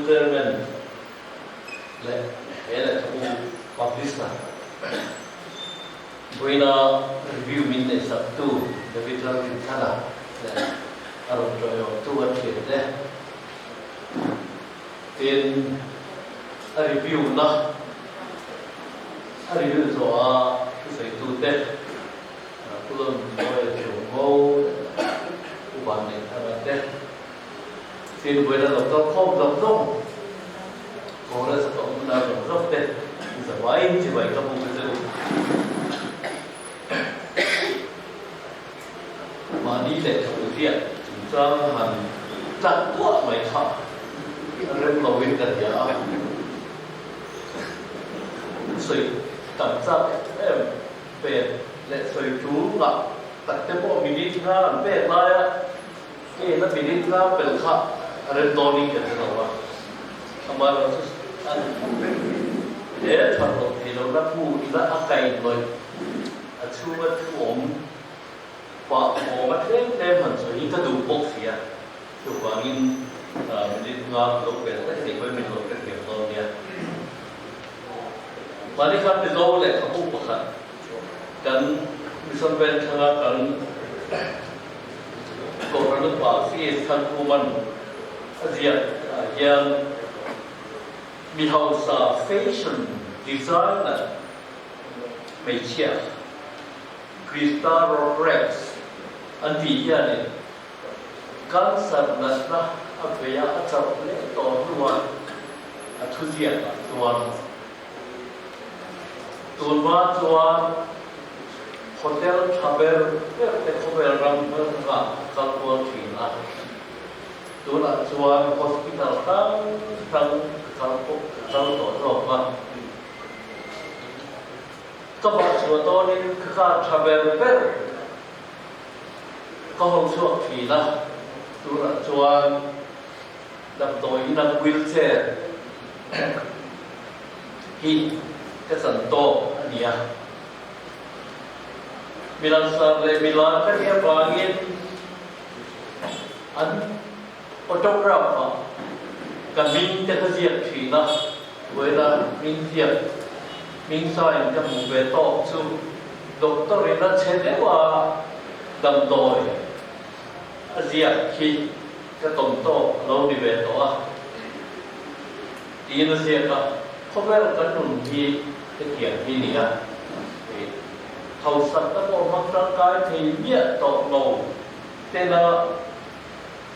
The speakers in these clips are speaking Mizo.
Chairman leh he lehkhabu Publisher vawiina review min neihsaktu David Lalrinthana leh a rawn tawiawmtu a thiante tin a review na a review zawha thusawitute Pu Lalnunmawia Chhungho leh Pu Vanneihthanga te tin vawiina lo kal khawm zawng zawng Congress a ka awm na zawng zawng te zavaiin chibai ka buk a che u. Mahni lehkhabu ziah chungchang a han tlak duah mai kha a rem loin ka hria a. Sawi tam chak em pek leh sawi tul ngah tak te pawh minute nga an pek laia kena minute nga pel kha a rem dawnin ka hre lo a. Amaherawhchu an he that loh theih lohna bu ila a kaihhnawih a chhunga thu awm pah awm a tlem tlem han sawi hi ka duh bawk si a, chuvangin minute nga ka lo pel hlek a nih pawhin min lo hrethiam dawn nia. Mahni khan Mizo lehkhabu pakhat kan Mission Vengthlanga kan Kohhran upa CS Thankuman a ziak ah hian mi hausa fashion designer hmeichhia Krista Rorex an tih hianin cancer natna a vei a, a chauh hle tawh hnuah a thuziakah chuan tunhma chuan hotel tha ber ber te khawvel ram hmelhmangah a kal kual thin a, tunah chuan hospital hrang hrang ka kal pawh ka kal tawh zawk a. Ka vah chhuah dawnin ka car tha ber ber ka hawn chhuak thin a, tunah chuan damdawi ina wheelchair hi ka chan tawk a ni a. Milansar leh milar ka nih avangin an Autograph-ah ka hming te ka ziak thin a, vawiina hming ziak hming sain ka hmuh ve tawk chu doctor in a chhe deuh a damdawi a ziak khi ka tawn tawk a lo ni ve tawh a tiin a ziak a, khawvel kan nun hi hetiang hi ni a, hausak na pawh hmang tangkai thei miah tawh lo tena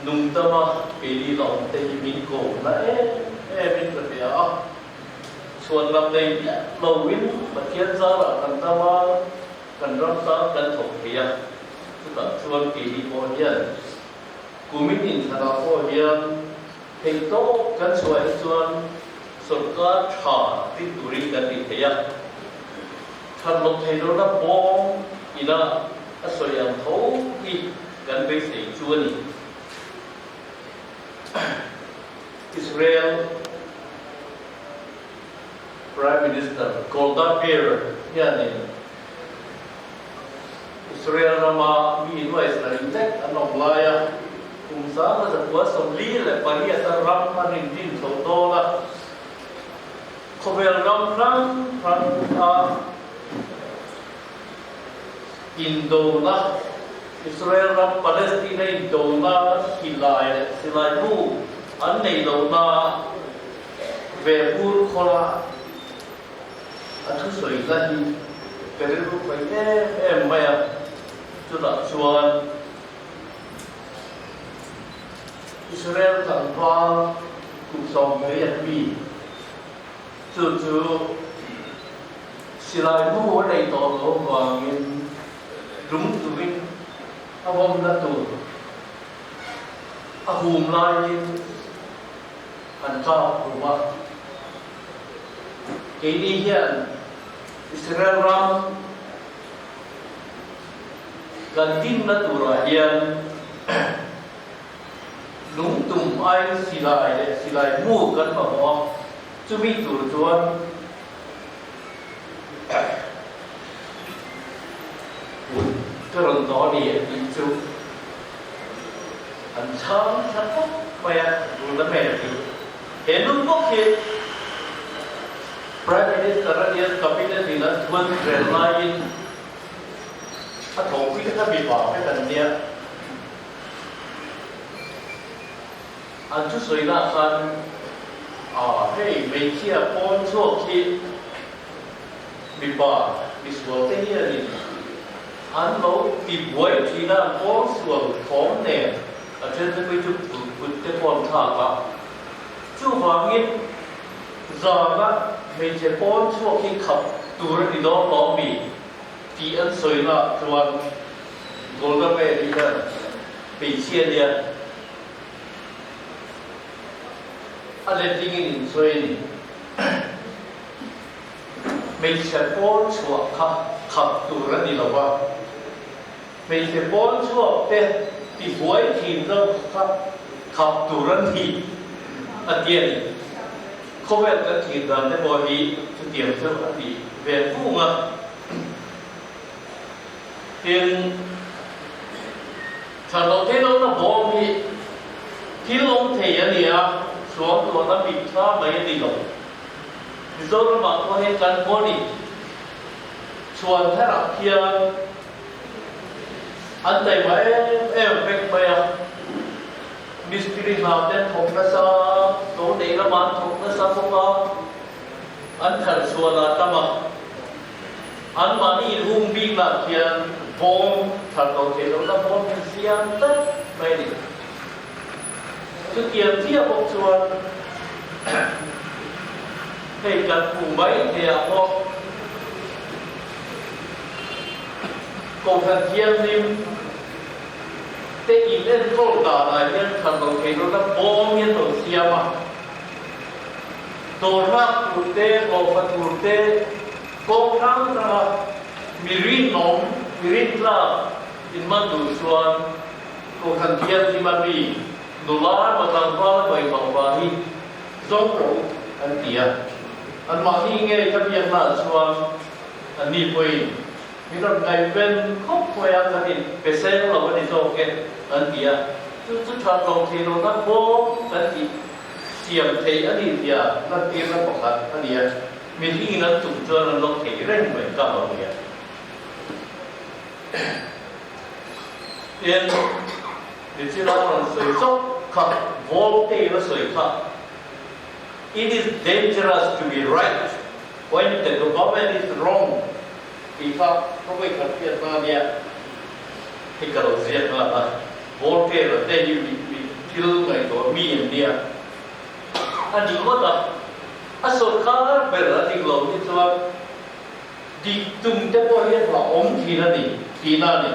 Nungdama keini la awm te hi min ko na em em in ka hria a, chhuan lam nei miah lo in Pathian zarah kan dam a, kan ram tan kan thawk thei a, chutah chuan keini pawh hian kumin inthlanah pawh hian theihtawp kan chhuah hi chuan sawrkar tha ding turin kan ti thei a, that loh theih lohna bawm ina a sawi ang tho hi Kan beisei chu a ni. Israel Prime Minister Golda Meir hianin Israel rama mi nuai sarih lek an awm laia kum 1948 a ram an indin chho dawn a, khawvel ram hrang hrang a Indona, Israel ram Palestina indona silai leh silai bu an neih lohna ve bur khawla a thusawi la hi ka rilru khawih em em mai a, chutah chuan Israel tlangval kum 18 mi chu chu Silai mu a nei tawh lo avangin lung tumin a vawmna tur a hum laiin an tlak rum a. Keini hian Israel ram kan dinna turah hian lung tum aiin silai leh silai mu kan mamawh a, chumi tur chuan Ka rawn tawh a ni a tih chu an chhang thla khawp mai a, Rula hmel a tih. He nu bawk hi Prime Minister a nia Cabinet in an thuan rel laiin a thawhpui te kha mipa vek an nia. An thusawi lah khan ah hei hmeichhia pawn chhuak hi mipa misual te hianin an lo ti buai thin a, an pawn sual thawm nen a then te pawh chu kut te pawh an thlak a. Chuvangin zana hmeichhe pawn chhuak hi khap tur a ni dawn lo mi tih an sawi lah chuan Golda Meir hi hian hmeichhia nia a letlingin insawi a ni. Hmeichhe pawn chhuah kha khap tur a ni lo va, hmeichhe pawn chhuak te tibuai thin zawk kha khap tur a ni a ti a ni. Khawvel kan thlir dan te pawh hi chutiang chu a ti ve vung a. Tin, tha lo thei lo na bawm hi thil awm thei a ni a, suam tuahna mitthla mai a ni lo. Mizoramah pawh hei kan body chhuan tharah khian an taima em em vek mai a, mistiri hna te an thawk nasa, lo neih lamah an thawk nasa bawk a, an thar chhuan a tam a, anmahni inhung bik lah khian bawm thar lo theih lohna bawm hi an siam tlat mai a ni. Chutiang chiah bawk chuan hei kan hmuh mai theiah pawh Kohhran Thianghlim te in enkawl danah hian that lo thei lohna bawm hi an lo siam a. Dawrhlak tur te, hlawhfa tur te, kawng hrang hranga mi rinawm, mi rintlak inman duh chuan Kohhran Thianghlim a mi nula emaw tlangval emaw inhlawhva hi zawng rawh u an ti a. Anmahni nge ka biakna ah chuan anni pawhin min rawn ngaihven khawp mai a, kan in pe seng lo a ni zawk e an ti a. Chu chu that lo thei lohna bawm kan tih siam theih a ni tia lantirna pakhat a ni a. Mihringin an tum chuan an lo thei reng mai ka lo ni a. Tin, Nichina rawn sawi chauh kha, Voltaire a sawi kha, It is dangerous to be right when the government is wrong tih kha ka vawi khat hriat hma nia, hei ka lo ziak nghal a, Voltaire te hi mi thil ngaihtuah mi an nia, a ni ngawt a, a sawrkar ber a dik lo hi chuan Dik tum te pawh hian hla awm thin a ni tihna a ni.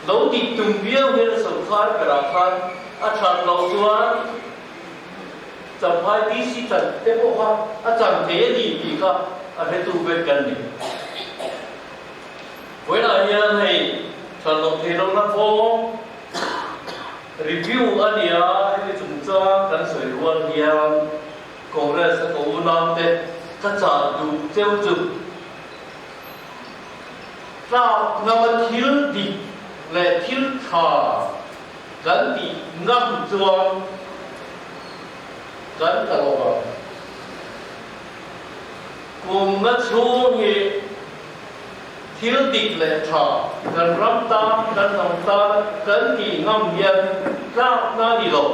Lo dik tum viau hian a sawrkar berah khan a that loh chuan Champhai DC chan te pawh kha a chan thei a ni tih kha a hretu vek kan ni. Vawiinah hian hei that loh theih lohna kawng review a ni a, hemi chungchang kan sawi rual hian Congress a ka unau te ka chah duh cheu chu tlak ngam a thil dik leh thil tha kan tih ngam chuan kan tla lo ang. Kum na chhung hi thil dik leh tha kan ram tan kan hnam tan kan tih ngam hian tlak na ni lo.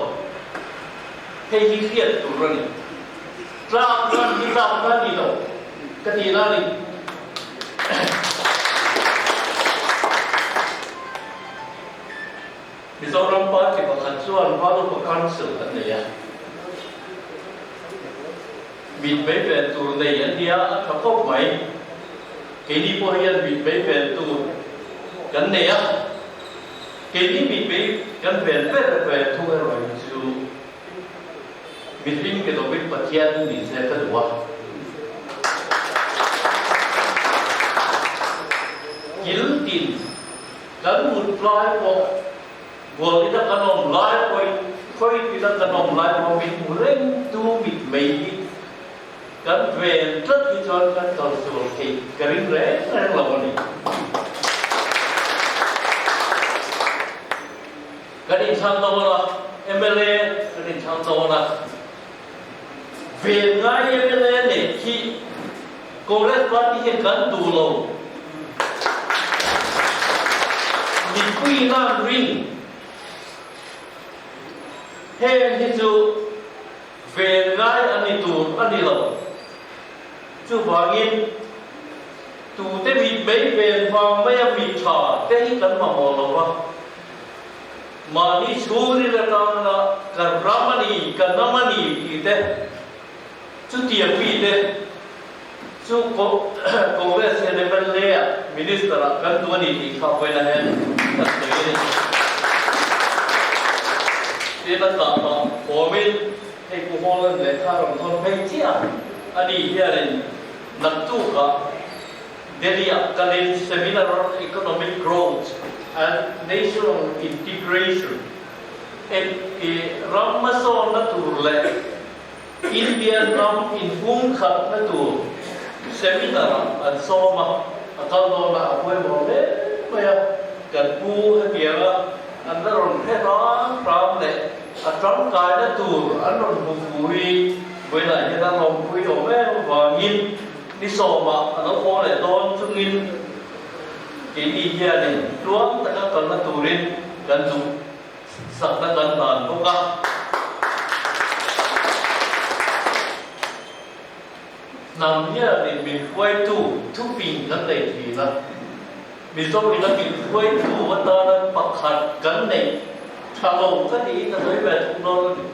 Hei hi hriat tur a ni. Tlak nan hi tlak nan ni lo ka ti na ni. Mizoram party pakhat chuan Valupa Council an nei a. Mit mei ven tur nei an nia a tha khawp mai. Keini pawh hian mit mei ven tur kan nei a. Keini mipui kan ven ber ve thung erawh hi chu mihring ni lovin Pathian ni se ka duh a. Kil tin kan mut lai pawh, bualina kan awm lai pawhin, khawitina kan awm lai pawh min hmu reng tu mitmei hi kan ven tlat hi chuan kan kalsual theih ka ring reng reng lo a ni. Kan inchhang dawn a, mla kan inchhang dawn a. Ven ngai mla neih khi Congress party hian kan duh lo. Mipui nan ring. Heng hi chu ven ngai a ni tur a ni lo. Chuvangin tute mit mai ven vang maia mit tha te hi kan mamawh lo va. Mahni chhungril atanga kan ram a ni, kan ram a ni tih te, chutiang mite chu Congress hian mla ah Minister ah kan duh a ni tih kha vawiin hian kan sawi a ni. Tin a tah pah awmin hei Pu Holland lehkha rawn thawn phei chiah a ni hianin naktukah Delhi-ah kalin Seminar on Economic Growth and National Integration en i ram hmasawnna tur leh India ram inhungkhatna tur seminar-ah an sawm a, a kal dawn a, a pawimawh hle mai a, kan pu hetianga an la rawn hre ram ram leh a tangkaina tur an rawn hmu fu hi vawilah hian a lawmpui awm em avangin Ni sawmah a lo haw leh dawn chungin keini hianin tluang taka kalna turin kan duh sakna kan hlan bawk a. Hnam hianin min hruaitu thuping kan nei thin a, Mizoin a min hruaitu atana pakhat kan neih tha lo ka tiin a sawi ve thung dawn a ni.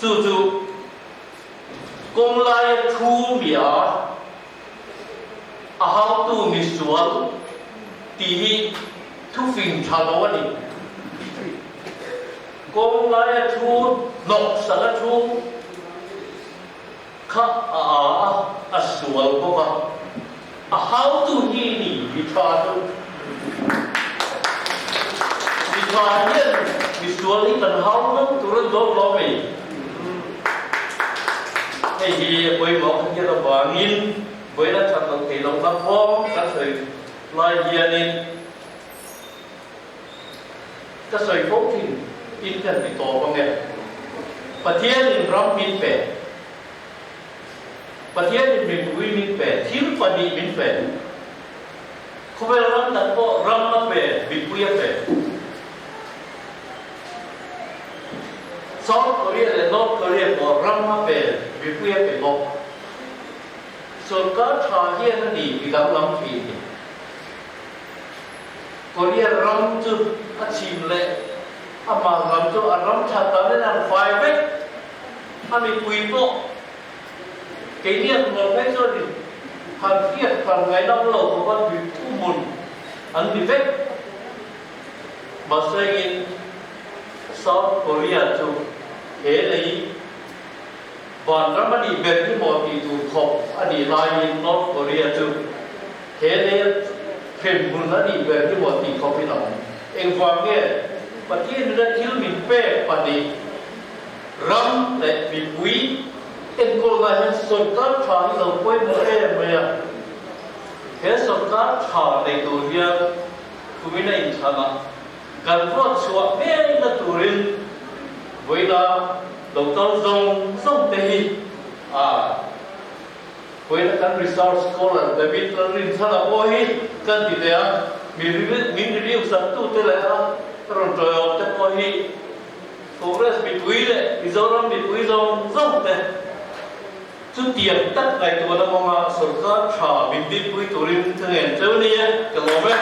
Chu chu. Kawng laia thu mi a, a hautu mi sual tih hi thufing tha lo a ni. Kawng laia thu hnawk saka thu kha a a a, a sual bawk a, a hautu hi ni mi tha chu. Mi tha hian mi sual hi kan hau ngam tur an dawn lo mai. Hei hi a pawimawh ka hian avangin vawiin a that loh theih lohna kawng kan sawi lai hianin ka sawi fo thin in kan ti tawp ange. Pathianin ram min pe. Pathianin mipui min pe, thil pahnih min pe. Khawvel ram dang pawh ram a pe, mipui a pe. South Korea leh North Korea pawh ram a pe, mipui a pe bawk. Sorkar tha hian a ni mi danglam thin ni. Korea ram chu a chhim leh amah lam chu a ram that dan in an fai vek. A mipui pawh keini an rual phei chuan in han hriat hran ngaihna awm lo khawp a tui thuhmun an ni vek. Mahse in South Korea chu he lei vanram a nih ber hi maw tih tur khawp a nih laiin North Korea chu he lei a hremhmun a nih ber hi maw tih khawpin a awm. Engvang nge Pathian in a thil min pek pahnih Ram leh mipui enkawlna hian sawrkar tha hi lo pawimawh em mai a. He sawrkar tha nei tur hian kumin a inthlan a, kan ruat chhuah ngei na turin vawiina lo kal zawng zawng te hi a vawiina kan research scholar David Lalrinchhana pawh hi kan ti teh a, min review sak tute leh a rawn tawiawm te pawh hi Congress mipui leh Mizoram mipui zawng zawng te chutiang tak ngaihtuahna kawnga sorkar tha min dinpui turin ka ngen cheu ni e, ka lawm e.